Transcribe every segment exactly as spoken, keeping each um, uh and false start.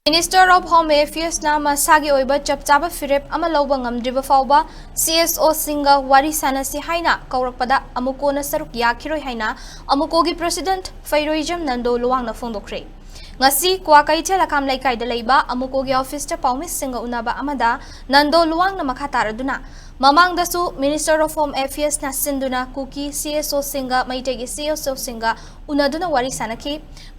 Minister of Home Affairsꯅ ꯃꯁꯥꯒꯤ ꯑꯣꯏꯕ ꯆꯞ ꯆꯥꯕ ꯐꯤꯔꯦꯞ ꯑꯃ ꯂꯧꯕ ꯉꯝꯗ꯭ꯔꯤꯕ ꯐꯥꯎꯕ CSOꯁꯤꯡꯒ ꯋꯥꯔꯤ ꯁꯥꯟꯅꯁꯤ ꯍꯥꯏꯅ ꯀꯧꯔꯛꯄꯗ ꯑꯃꯨꯛ ꯀꯣꯟꯅ ꯁꯔꯨꯛ ꯌꯥꯈꯤꯔꯣꯏ ꯍꯥꯏꯅ ꯑꯃꯨꯀꯣꯒꯤ President ꯐꯩꯔꯣꯏꯖꯝ ꯅꯟꯗꯣ ꯂꯨꯋꯥꯡꯅ ꯐꯣꯡꯗꯣꯛꯈ꯭ꯔꯦ꯫ ꯉꯁꯤ ꯀ꯭ꯋꯥꯀꯩꯊꯦꯜ ꯑꯀꯥꯝ ꯂꯩꯀꯥꯏꯗ ꯂꯩꯕ ꯑꯃꯨꯀꯣꯒꯤ officeꯇ ꯄꯥꯎꯃꯤꯁꯤꯡꯒ ꯎꯅꯕ ꯑꯃꯗ ꯅꯟꯗꯣ ꯂꯨꯋꯥꯡꯅ ꯃꯈꯥ ꯇꯥꯔꯗꯨꯅ, ꯃꯃꯥꯡꯗꯁꯨ Minister of Home Affairsꯅ ꯁꯤꯟꯗꯨꯅ ꯀꯨꯀꯤ CSOꯁꯤꯡꯒ ꯃꯩꯇꯩꯒꯤ CSOꯁꯤꯡꯒ ꯎꯅꯗꯨꯅ ꯋꯥꯔꯤ ꯁꯥꯅꯈꯤ꯫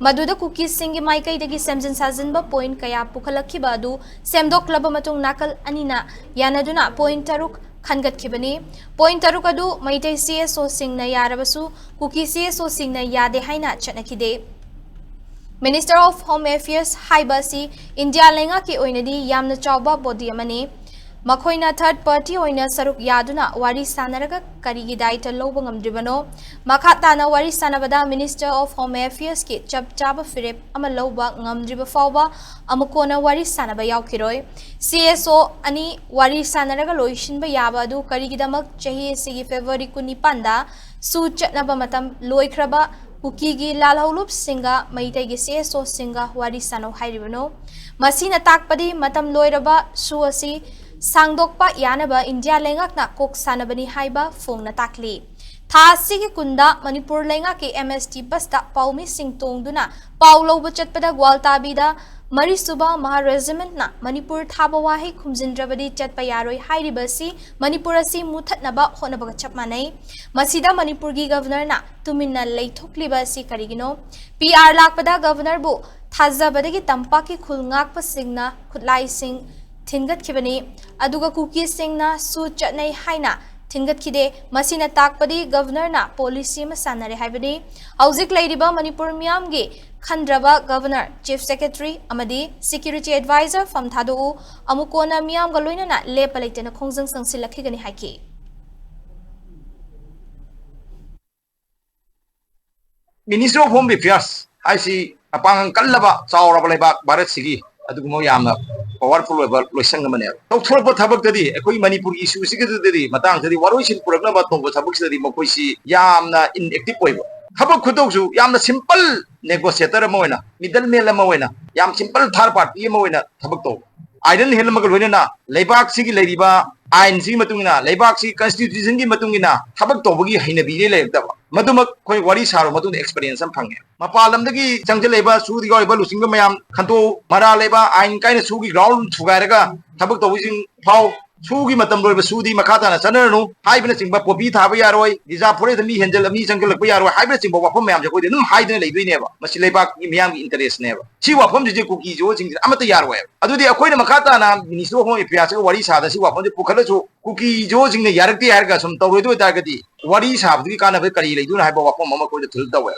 ꯃꯗꯨꯗ ꯀꯨꯀꯤꯁꯤꯡꯒꯤ ꯃꯥꯏꯀꯩꯗꯒꯤ ꯁꯦꯝꯖꯤꯟ ꯁꯥꯖꯤꯟꯕ point ꯀꯌꯥ ꯄꯨꯈꯠꯂꯛꯈꯤꯕ ꯑꯗꯨ ꯁꯦꯝꯗꯣꯛꯂꯕ ꯃꯇꯨꯡ ꯅꯥꯀꯜ ꯑꯅꯤꯅ ꯌꯥꯅꯗꯨꯅ point ꯇꯔꯨꯛ ꯈꯟꯒꯠꯈꯤꯕꯅꯤ꯫ Point ꯇꯔꯨꯛ ꯑꯗꯨ ꯃꯩꯇꯩ CSOꯁꯤꯡꯅ ꯌꯥꯔꯕꯁꯨ ꯀꯨꯀꯤ CSOꯁꯤꯡꯅ ꯌꯥꯗꯦ ꯍꯥꯏꯅ ꯆꯠꯅꯈꯤꯗꯦ꯫ Minister of Home Affairs ꯍꯥꯏꯕ ꯑꯁꯤ ꯏꯟꯗꯤꯌꯥ ꯂꯩꯉꯥꯛꯀꯤ ꯑꯣꯏꯅꯗꯤ ꯌꯥꯝꯅ ꯆꯥꯎꯕ body ꯑꯃꯅꯤ꯫ ꯃꯈꯣꯏꯅ third party ꯑꯣꯏꯅ ꯁꯔꯨꯛ ꯌꯥꯗꯨꯅ ꯋꯥꯔꯤ ꯁꯥꯟꯅꯔꯒ ꯀꯔꯤꯒꯤ ꯗꯥꯏꯇ ꯂꯧꯕ ꯉꯝꯗ꯭ꯔꯤꯕꯅꯣ? ꯃꯈꯥ ꯇꯥꯅ ꯋꯥꯔꯤ ꯁꯥꯟꯅꯕꯗ Minister of Home Affairsꯀꯤ ꯆꯞ ꯆꯥꯕ ꯐꯤꯔꯦꯞ ꯑꯃ ꯂꯧꯕ ꯉꯝꯗ꯭ꯔꯤꯕ ꯐꯥꯎꯕ ꯑꯃꯨꯛ ꯀꯣꯟꯅ ꯋꯥꯔꯤ ꯁꯥꯟꯅꯕ ꯌꯥꯎꯈꯤꯔꯣꯏ꯫ CSO ꯑꯅꯤ ꯋꯥꯔꯤ ꯁꯥꯟꯅꯔꯒ ꯂꯣꯏꯁꯤꯟꯕ ꯌꯥꯕ ꯑꯗꯨ ꯀꯔꯤꯒꯤꯗꯃꯛ ꯆꯍꯤ ꯑꯁꯤꯒꯤ February ꯀꯨꯟꯅꯤꯄꯥꯟꯗ ꯁꯨ ꯆꯠꯅꯕ ꯃꯇꯝ ꯂꯣꯏꯈ꯭ꯔꯕ ꯀꯨꯀꯤꯒꯤ ꯂꯥꯜꯍꯧꯂꯨꯞꯁꯤꯡꯒ ꯃꯩꯇꯩꯒꯤ CSOꯁꯤꯡꯒ ꯋꯥꯔꯤ ꯁꯥꯟꯅꯧ ꯍꯥꯏꯔꯤꯕꯅꯣ? ꯃꯁꯤꯅ ꯇꯥꯛꯄꯗꯤ ꯃꯇꯝ ꯂꯣꯏꯔꯕ ꯁꯨ ꯑꯁꯤ ꯁꯥꯡꯗꯣꯛꯄ ꯌꯥꯅꯕ ꯏꯟꯗꯤꯌꯥ ꯂꯩꯉꯥꯛꯅ ꯀꯣꯛ ꯁꯥꯟꯅꯕꯅꯤ ꯍꯥꯏꯕ ꯐꯣꯡꯅ ꯇꯥꯛꯂꯤ꯫ ꯊꯥ ꯑꯁꯤꯒꯤ ꯀꯨꯟꯗ ꯃꯅꯤꯄꯨꯔ ꯂꯩꯉꯥꯛꯀꯤ MST busꯇ ꯄꯥꯎꯃꯤꯁꯤꯡ ꯇꯣꯡꯗꯨꯅ ꯄꯥꯎ ꯂꯧꯕ ꯆꯠꯄꯗ ꯒ꯭ꯋꯥꯜꯇꯥꯕꯤꯗ ꯃꯔꯤꯁꯨꯕ ꯃꯍꯥ regimentꯅ ꯃꯅꯤꯄꯨꯔ ꯊꯥꯕ ꯋꯥꯍꯩ ꯈꯨꯝꯖꯤꯟꯗ꯭ꯔꯕꯗꯤ ꯆꯠꯄ ꯌꯥꯔꯣꯏ ꯍꯥꯏꯔꯤꯕ ꯑꯁꯤ ꯃꯅꯤꯄꯨꯔ ꯑꯁꯤ ꯃꯨꯊꯠꯅꯕ ꯍꯣꯠꯅꯕꯒ ꯆꯞ ꯃꯥꯟꯅꯩ꯫ ꯃꯁꯤꯗ ꯃꯅꯤꯄꯨꯔꯒꯤ Governorꯅ ꯇꯨꯃꯤꯟꯅ ꯂꯩꯊꯣꯛꯂꯤꯕ ꯑꯁꯤ ꯀꯔꯤꯒꯤꯅꯣ? PR ꯂꯥꯛꯄꯗ Governorꯕꯨ ꯊꯥꯖꯕꯗꯒꯤ ꯇꯝꯄꯥꯛꯀꯤ ꯈꯨꯜ ꯉꯥꯛꯄꯁꯤꯡꯅ ꯈꯨꯠꯂꯥꯏꯁꯤꯡ ꯊꯤꯟꯒꯠꯈꯤꯕꯅꯤ꯫ ꯑꯗꯨꯒ ꯀꯨꯀꯤꯁꯤꯡꯅ ꯁꯨ ꯆꯠꯅꯩ ꯍꯥꯏꯅ ꯊꯤꯟꯒꯠꯈꯤꯗꯦ꯫ ꯃꯁꯤꯅ ꯇꯥꯛꯄꯗꯤ Governorꯅ policy ꯑꯃ ꯁꯥꯟꯅꯔꯦ ꯍꯥꯏꯕꯅꯤ꯫ ꯍꯧꯖꯤꯛ ꯂꯩꯔꯤꯕ ꯃꯅꯤꯄꯨꯔ ꯃꯤꯌꯥꯝꯒꯤ ꯈꯟꯗ꯭ꯔꯕ Governor, Chief Secretary ꯑꯃꯗꯤ Security Advisor ꯐꯝ ꯊꯥꯗꯣꯛꯎ꯫ ꯑꯃꯨꯛ ꯀꯣꯟꯅ ꯃꯤꯌꯥꯝꯒ ꯂꯣꯏꯅꯅ ꯂꯦꯞꯄ ꯂꯩꯇꯅ ꯈꯣꯡꯖꯪ ꯆꯪꯁꯤꯜꯂꯛꯈꯤꯒꯅꯤ ꯍꯥꯏꯈꯤ꯫ Ministry of Home Affairs ꯍꯥꯏꯁꯤ ꯑꯄꯥꯡꯒꯜ ꯀꯜꯂꯕ ꯆꯥꯎꯔꯕ ꯂꯩꯕꯥꯛ ꯚꯥꯔꯠꯁꯤꯒꯤ ꯑꯗꯨꯒꯨꯝꯕ ꯌꯥꯝꯅ powerful ꯑꯣꯏꯕ ꯂꯣꯏꯁꯪ ꯑꯃꯅꯦꯕ꯫ ꯇꯧꯊꯣꯔꯛꯄ ꯊꯕꯛꯇꯗꯤ ꯑꯩꯈꯣꯏ ꯃꯅꯤꯄꯨꯔꯒꯤ issue ꯁꯤꯒꯤꯗꯗꯤ ꯃꯇꯥꯡꯁꯤꯗꯗꯤ ꯋꯥꯔꯣꯏꯁꯤꯟ ꯄꯨꯔꯛꯅꯕ ꯇꯧꯕ ꯊꯕꯛꯁꯤꯗꯗꯤ ꯃꯈꯣꯏꯁꯤ ꯌꯥꯝꯅ inactive ꯑꯣꯏꯕ꯫ ꯊꯕꯛ ꯈꯨꯇꯧꯁꯨ ꯌꯥꯝꯅ simple negotiator ꯑꯃ ꯑꯣꯏꯅ, middle man ꯑꯃ ꯑꯣꯏꯅ, ꯌꯥꯝ simple third party ꯑꯃ ꯑꯣꯏꯅ ꯊꯕꯛ ꯇꯧꯕ꯫ Iron Hill ꯑꯃꯒ ꯂꯣꯏꯅꯅ ꯂꯩꯕꯥꯛꯁꯤꯒꯤ ꯂꯩꯔꯤꯕ ꯑꯥꯏꯟꯁꯤꯒꯤ ꯃꯇꯨꯡ ꯏꯟꯅ, ꯂꯩꯕꯥꯛꯁꯤꯒꯤ constitutionꯒꯤ ꯃꯇꯨꯡ ꯏꯟꯅ ꯊꯕꯛ ꯇꯧꯕꯒꯤ ꯍꯩꯅꯕꯤꯗꯤ ꯂꯩꯔꯛꯇꯕ꯫ ꯃꯗꯨꯃꯛ ꯑꯩꯈꯣꯏ ꯋꯥꯔꯤ ꯁꯥꯔꯨꯕ ꯃꯇꯨꯡꯗ experience ꯑꯃ ꯐꯪꯉꯦ꯫ ꯃꯄꯥꯟ ꯂꯝꯗꯒꯤ ꯆꯪꯁꯤꯜꯂꯛꯏꯕ ꯁꯨꯗ ꯌꯥꯎꯔꯤꯕ ꯂꯨꯆꯤꯡꯕ ꯃꯌꯥꯝ ꯈꯟꯇꯣꯛꯎ, ꯃꯔꯥꯜ ꯂꯩꯕ ꯑꯥꯏꯟ ꯀꯥꯏꯅ ꯁꯨꯒꯤ ground ꯊꯨꯒꯥꯏꯔꯒ ꯊꯕꯛ ꯇꯧꯕꯁꯤꯡ ꯐꯥꯎ, ꯁꯨꯒꯤ ꯃꯇꯝ ꯂꯣꯏꯕ ꯁꯨꯗꯤ ꯃꯈꯥ ꯇꯥꯅ ꯆꯠꯅꯔꯅꯨ ꯍꯥꯏꯕꯅꯆꯤꯡꯕ, poppy ꯊꯥꯕ ꯌꯥꯔꯣꯏ, reserve forestꯇ ꯃꯤ ꯍꯦꯟꯖꯜ-, ꯃꯤ ꯆꯪꯁꯤꯜꯂꯛꯄ ꯌꯥꯔꯣꯏ ꯍꯥꯏꯕꯅꯆꯤꯡꯕ ꯋꯥꯐꯝ ꯃꯌꯥꯝꯁꯦ ꯑꯩꯈꯣꯏꯗꯤ ꯑꯗꯨꯝ ꯍꯥꯏꯗꯅ ꯂꯩꯗꯣꯏꯅꯦꯕ꯫ ꯃꯁꯤ ꯂꯩꯕꯥꯛꯀꯤ ꯃꯤꯌꯥꯝꯒꯤ interestꯅꯦꯕ꯫ ꯁꯤ ꯋꯥꯐꯝꯁꯤꯡꯁꯦ ꯀꯨꯀꯤ ꯖꯣꯁꯤꯡꯁꯤꯅ ꯑꯃꯠꯇ ꯌꯥꯔꯣꯏꯕ꯫ ꯑꯗꯨꯗꯤ ꯑꯩꯈꯣꯏꯅ ꯃꯈꯥ ꯇꯥꯅ Ministry of Home Affairsꯀ ꯋꯥꯔꯤ ꯁꯥꯗꯅ ꯁꯤ ꯋꯥꯐꯝꯁꯦ ꯄꯨꯈꯠꯂꯁꯨ, ꯀꯨꯀꯤ ꯖꯣꯁꯤꯡꯅ ꯌꯥꯔꯛꯇꯦ ꯍꯥꯏꯔꯒ ꯁꯨꯝ ꯇꯧꯔꯣꯏꯗꯣꯏ ꯑꯣꯏꯇꯥꯔꯒꯗꯤ ꯋꯥꯔꯤ ꯁꯥꯕꯗꯨꯒꯤ ꯀꯥꯟꯅꯕ ꯀꯔꯤ ꯂꯩꯗꯣꯏꯅꯣ ꯍꯥꯏꯕ ꯋꯥꯐꯝ ꯑꯃ ꯑꯩꯈꯣꯏꯗ ꯊꯤꯜ ꯇꯧꯋꯦ꯫